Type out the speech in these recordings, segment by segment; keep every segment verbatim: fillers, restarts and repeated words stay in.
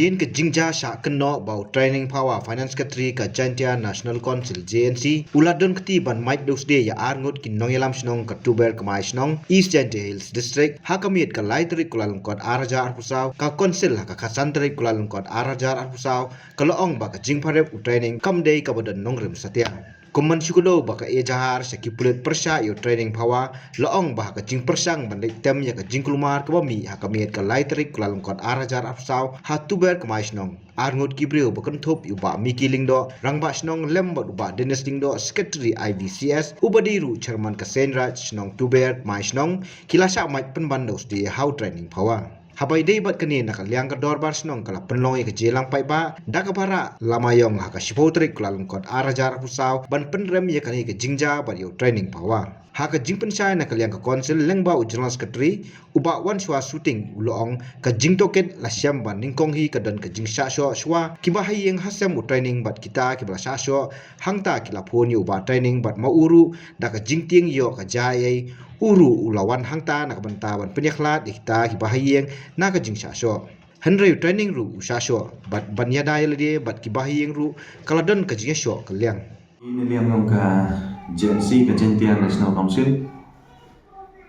Yen ka jingjia shah kynnoh ba u Training Phawa, Finance Secretary ka Jaintia National Council, J N C, u la don kti ban mait dusde ya ar ngut ki nongyalam shnong ka Tuber Kmai Shnong, East Jaintia Hills District, ha ka miet ka lai tarik Kyllalyngkot ar hajar arphew saw. Ka Council ha ka khatsan tarik Kyllalyngkot ar hajar arphew saw ka la ong ba ka jingpharep u training kam dei kaba don nongrim satia. Kum man shu kdew ba ka e jahar sha ki pulit pyrshah ya u Training Phawa, la ong ba ha ka jingpyrshang ban leit tem ya ka jingkulmar kaba mih ha ka miet ka lai tarik Kyllalyngkot ar hajar arphew saw ha Tuber Kmai Shnong, ar ngut ki briew ba kynthup ya u Bah Mickey Lyngdoh, Rangbah Shnong, lem bad u Bah Dennis Lyngdoh, Secretary I V C S, uba dei ruh Chairman ka Seiñ Raij Shnong Tuber Kmai Shnong, ki la shah mait pynban dusde ha u Training Phawa. Haba ïadei bad kane, na ka liang ka dorbar shnong ka la pynlong ya ka jingïalang paidbah da kaba rah lama yong ha ka shiphew tarik Kyllalyngkot ar hajar arphew saw ban pynrem ya kane ka jingjia bad ya u Training Phawa. Ha ka jingpynshai na ka liang ka Council lyngba u General Secretary, u Bah Wanshwa Suting, u la ong ka jingtohkit la shem ba nyngkong hi ka don ka jingshah shoh shwa kiba ha ïing ha sem u Training bad kita kiba la shah shoh hangta ki la phone ya u Bah Training bad ma u ruh da ka jingtieng ïoh ka jia ei, u ruh u la wan hangta na ka bynta ban pynïakhlad ya kita kiba ha ïing na ka jingshah shoh. Hynrei u Training ruh u shah shoh bad ban ïada ïalade bad kiba ha ïing ruh ka la don ka jingïashoh ka liang. Ine liang yong ka J N C, ka Jaintia National Council,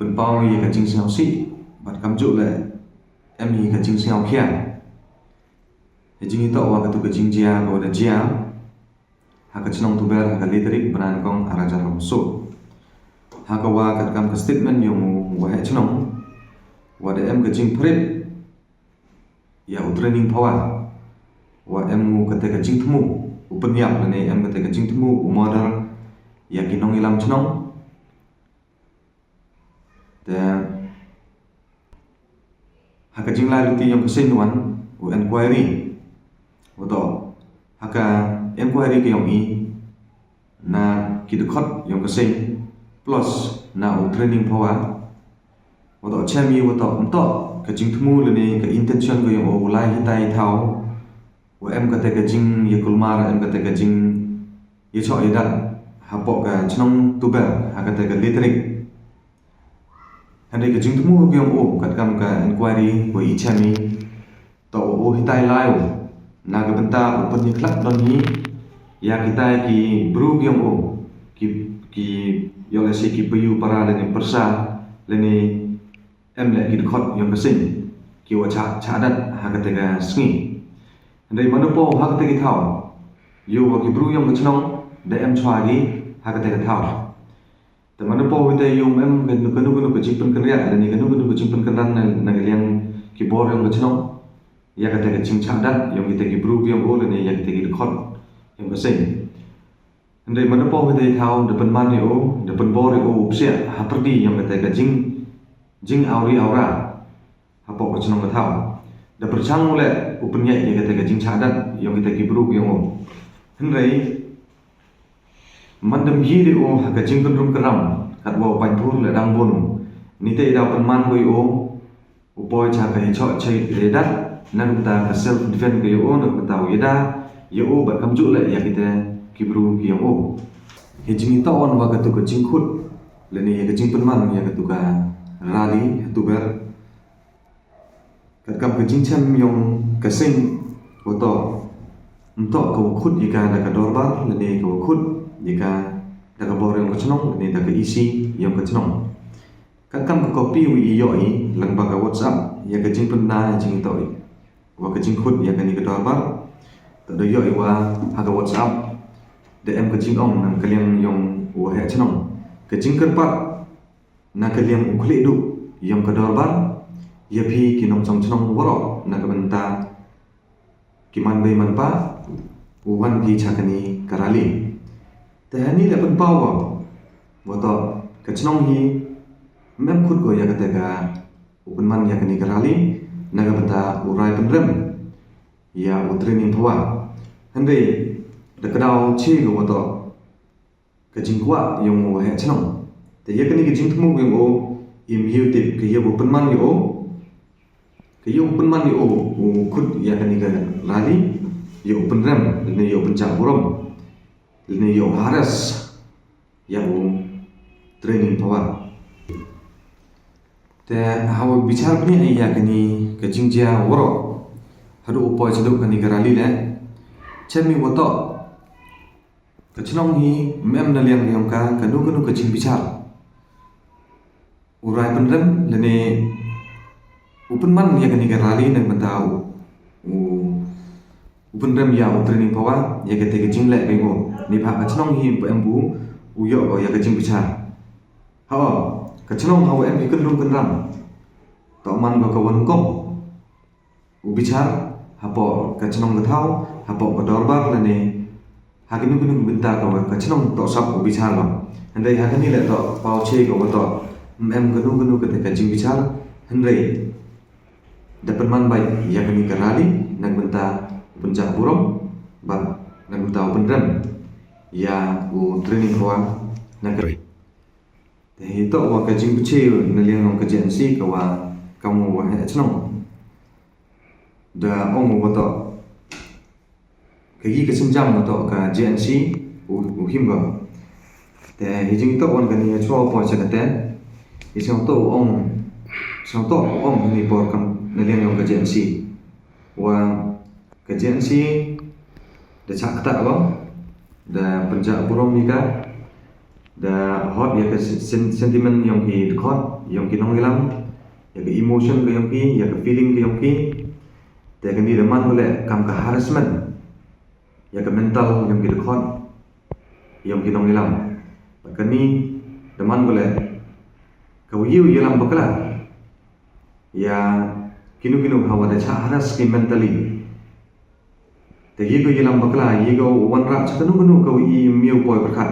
pynpaw ya ka jingsngewsih bad kamjooh leh em hi ka jingsngewkhia. Ka jingitoh wa katu ka jingjia ka wa da jia ha ka chnong Tuber ha ka lai tarik bnai nyngkong ar hajar arphew saw. Ha ka wa katkam ka statement yong u waheh chnong, wa da em ka jingpyrshah ya u Training Phawa, wa em u kata ka jingthmu u pynïap lane em kata ka jingthmu u murder ya ki nongïalam chnong. Te ha ka jinglai luti yong ka seiñ wan u inquiry, wa toh ha ka inquiry ka yong i na ki dkhot yong ka seiñ plus na u Training Phawa, wa toh chem i wa toh ym toh ka jingthmu lane ka intention ka yong u lai hitai thaw wa em kata ka jingïakulmar, em kata ka jingïashoh ïadat hapoh ka chnong Tuber ha kata ka lai tarik. Hynrei ka jingthmu ka yong u katkam ka inquiry wa i chem i, toh u hitai lai u na ka bynta u pynïakhlad don hi ya kitai ki bru ki yong u, ki, ki, ïoh lehse ki payu para lane pyrsa lane em leh ki dkhot yong ka seiñ ki wa chah, chah dat ha kata ka sngi. Hynrei mano po ha kata ki thaw, ïoh wa ki bru yong ka chnong da em chwa ki ha kata ka thaw. Te mano po wi te ïoh em ka nu, ka nu, ka nu ka jingpynkynriah lane ka nu, ka nu ka jingpynkynran na, na ka liang ki bor yong ka chnong ya kata ka jingchah dat yong kita ki bru ki yong u lane ya kita ki dkhot yong ka seiñ. Hynrei mano po wi te thaw da pynman ya u, da pynbor ya u, u psiah ha pyrdi yong kata ka jing, jingawri awra hapoh ka chnong ka thaw. Da pyrchang u leh u pynïaid ya kata ka jingchah dat yong kita ki bru ki yong u. Hynrei man da mih de u ha ka jingkynrum kynram katwa u paidbah leh dang bun u. Nite i daw pynman ko i u, u poi cha ka hichoh chait ïadat na ka bynta ka self defense ka yong u, na ka bynta u ïada ya u bad kamjooh leh ya kita ki bru ki yong u. Ka jingitoh wan wa katu ka jingkhut lane ya ka jingpynman ya katu ka rally ha Tuber. Katkam ka jingchem yong ka seiñ, wa toh ym toh ka wa khut ya ka da ka dorbar lane ka wa khut ya ka da ka bor yong ka chnong lane da ka E C yong ka chnong. Katkam ka copy wi i ïoh i lyngba ka WhatsApp ya ka jingpynbna ya jingitoh i wa ka jingkhut ya kani ka dorbar, toh da ïoh i wa ha ka WhatsApp da em ka jingong na ka liang yong u waheh chnong, ka jingkyrpad na ka liang u khlieh duh yong ka dorbar ya phi ki nongchong chnong waroh na ka bynta ki man bei man pa u wan ki cha kani ka rally. Te hani leh pynpaw ko wa toh ka chnong hi ym em khut ko ya kata ka u pynman ya kani ka rally na ka bynta u rai pynrem ya u Training Phawa. Hynrei da ka daw chi ko wa toh ka jingkwah yong u waheh chnong. Te ya kani ka jingthmu yong u, im ïoh tip ka ya u pynman ya u, ka ya u pynman ya u, u khut ya kani ka rally, ya u pynrem lane ya u pynjah burom lane ya u harass ya u Training Phawa. Te hawa bichar bniah ya kani ka jingjia waroh, Haduh u poi chaduh kani ka rally le, chem i wa toh ka chnong hi ym em na liang yong ka kanu kanu ka jingbichar. U rai pynrem lane u pynman ya kani ka rally na ka bynta u, u, u pynrem ya u Training Phawa ya kate ka jingleh ka yong u. Neibhah ka chnong hi ym pu em bu u yoh ko ya ka jingbichar. Hao, ka chnong hawa em ki kynrum kynram, toh man ko ka wa nyngkong u bichar hapoh ka chnong ka thaw, hapoh ka dorbar lane ha kanu kanu ka bynta ka wa ka chnong toh sap u bichar ko. Hynrei ha kani le toh paw che ko wa toh ym em kanu kanu kate ka jingbichar. Hynrei da pynman bait ya kani ka rally na ka bynta u pynjah burom bad na ka bynta u pynrem ya u Training Phawa na ka. Te hi toh wa ka jingpynche na liang yong ka J N C ka wa kam u waheh chnong. Da ong u wa toh ka yi ka synjam wa toh ka J N C u, u him ko. Te hi jingtoh wan kani ya chwa u poi cha kate. Hi sngewtoh u ong, sngewtoh u ong hini por kam na liang yong ka J N C wa ka J N C da chah ktah ko, da pynjah burom ya ka, da hot ya ka sen-, sentiment yong ki dkhot, yong ki nongyalam, ya ka emotion ka yong ki, ya ka feeling ka yong ki. Te kani da man ko le kam ka harassment ya ka mental yong ki dkhot, yong ki nongyalam. Bad kani da man ko le ka wa yoh yalam bakla ya kinu kinu hawa da chah harass ki mentally. Te yi ko yalam bakla, yi ko wanrah cha kanu kanu ka wa i miu poi pyrkhat.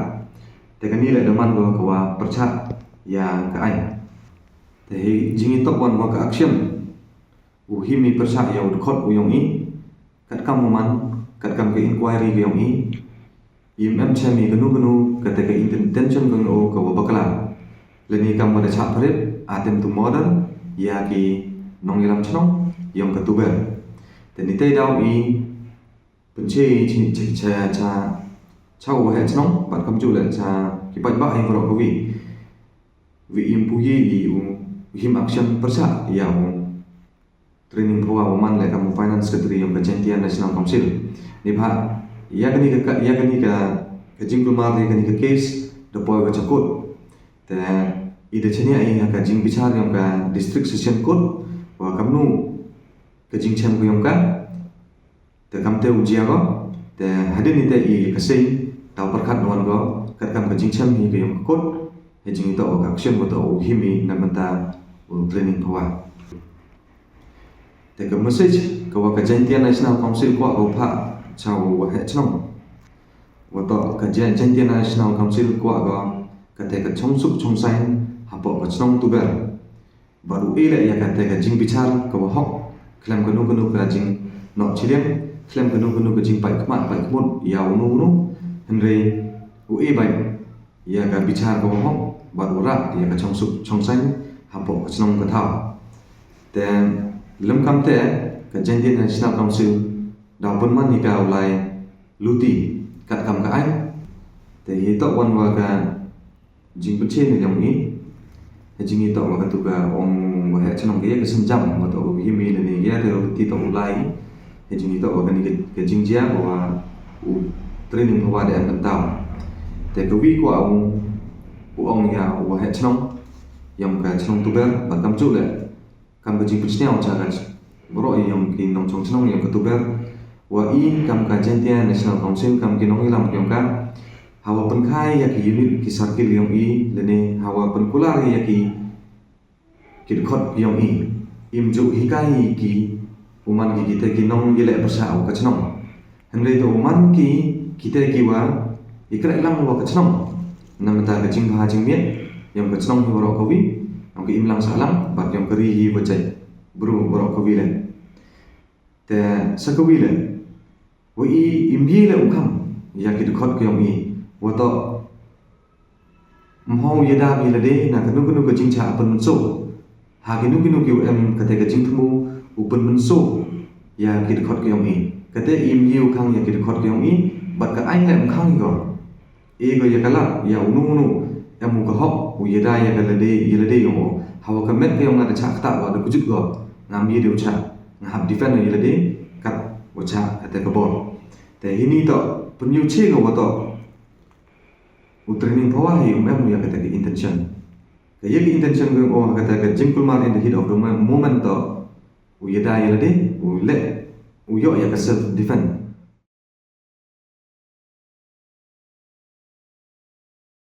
Te kani le da man ko ka wa pyrchah ya ka ain. Te hi jingtoh wan wa ka action u him i pyrchah ya u dkhot u yong i, katkam u man, katkam ka inquiry ka yong i. Ym em chem i kanu kanu kate ka intention ka yong o ka wa bakla. Lane kam wa da chah pharit attempt to murder ya ki nongyalam chnong yong ka Tuber. Te nitei daw i pynche i chi, chi, cha, cha, cha u waheh chnong bad kamjooh le cha ki paidbah hi waroh kawi. Wi ym pu yi i u him action pyrchah ya u Training Phawa wa man le kam u Finance Secretary yong ka Jaintia National Council. Neibhah ya kani ka, ya kani ka, ka jingkulmar ya kani ka case da poi wa cha court. Te i da chania i ha ka jingbichar yong ka District Session Court wa kamnu ka jingchem ka yong ka. Te kamte u jia ko, te hadien ite i ka seiñ daw pyrkhat wan ko katkam ka jingchem hi ka yong ka court. Hi jingtoh wa ka action wa toh u him i na ka bynta u Training Phawa. Te ka message ka wa ka Jaintia National Council kwah ko phah cha u waheh chnong wa toh ka Jain-, Jaintia National Council kwah ko kate ka chongsuk chongsaiñ hapoh ka chnong Tuber. Bad u e le ya kate ka jingbichar ka wa hok khlem kanu kanu ka jingnoh chiliang, khlem kanu kanu ka jingpait khmat pait khmut ya unu unu. Hynrei u e bait ya ka bichar ka wa hok bad u rah ya ka chongsuk chongsaiñ hapoh ka chnong ka thaw. Te lem kamte ka Jaintia National Council daw pynman hi ka u lai luti katkam ka ain. Te hi toh wan wa ka jingpynche ni yong i. Hi jingtoh wa katu ka ong waheh chnong ka ya ka synjam wa toh u him i lane ya ka luti toh u lai. Hi jingtoh wa kani ka, ka jingjia wa u Training Phawa da em byntaw. Te kawi kwah u, u ong ya u waheh chnong yong ka chnong Tuber bad kamjooh le kam ka jingpynsñiaw cha ka ch-, baroh i yong ki nongchong chnong yong ka Tuber wa i kam ka Jaintia National Council kam ki nongyalam yong ka, hawa pynkhai ya ki unit ki circle yong i lane hawa pynkular ya ki, ki dkhot yong i, im ju hikai ki u man ki kite ki nongyaleh pyrchah wa ka chnong. Hynrei toh u man ki kite ki wa i kreh lang wa ka chnong. Na ka bynta ka jingbha jingmiat yong ka chnong hi waroh kawi, yong ka imlang sahlang bad yong ka ri hi wa jait bru waroh kawi le. Te sa kawi le wa i im ye le u kham ya ki dkhot ki yong i wa toh ym hoi yada i lade na kanu kanu ka jingchah pynmynsaw. Ha kinu kinu ki wa em kate ka jingthmu u pynmynsaw ya ki dkhot ki yong i. Kate im ye u khang ya ki dkhot ki yong i, bad ka ain le ym khang i ko. E ko ya ka lad ya unu unu em u ka hok u yada ya ka lade, ya lade yong o. Hawa ka met ka yong nga da chah ktah wa da kjut ko. Ngam ye de u chah, nga hap defend ya lade. kat wa chah kata ka bor. Te hini toh pynyoo che ko wa toh u Training Phawa hi um em u ya kata ka intention. Ka ya ka intention ka o kata ka Jim Coolmar in the heat of the mo-, moment toh u yada ya lade, u leh, u yoh ya ka self defense.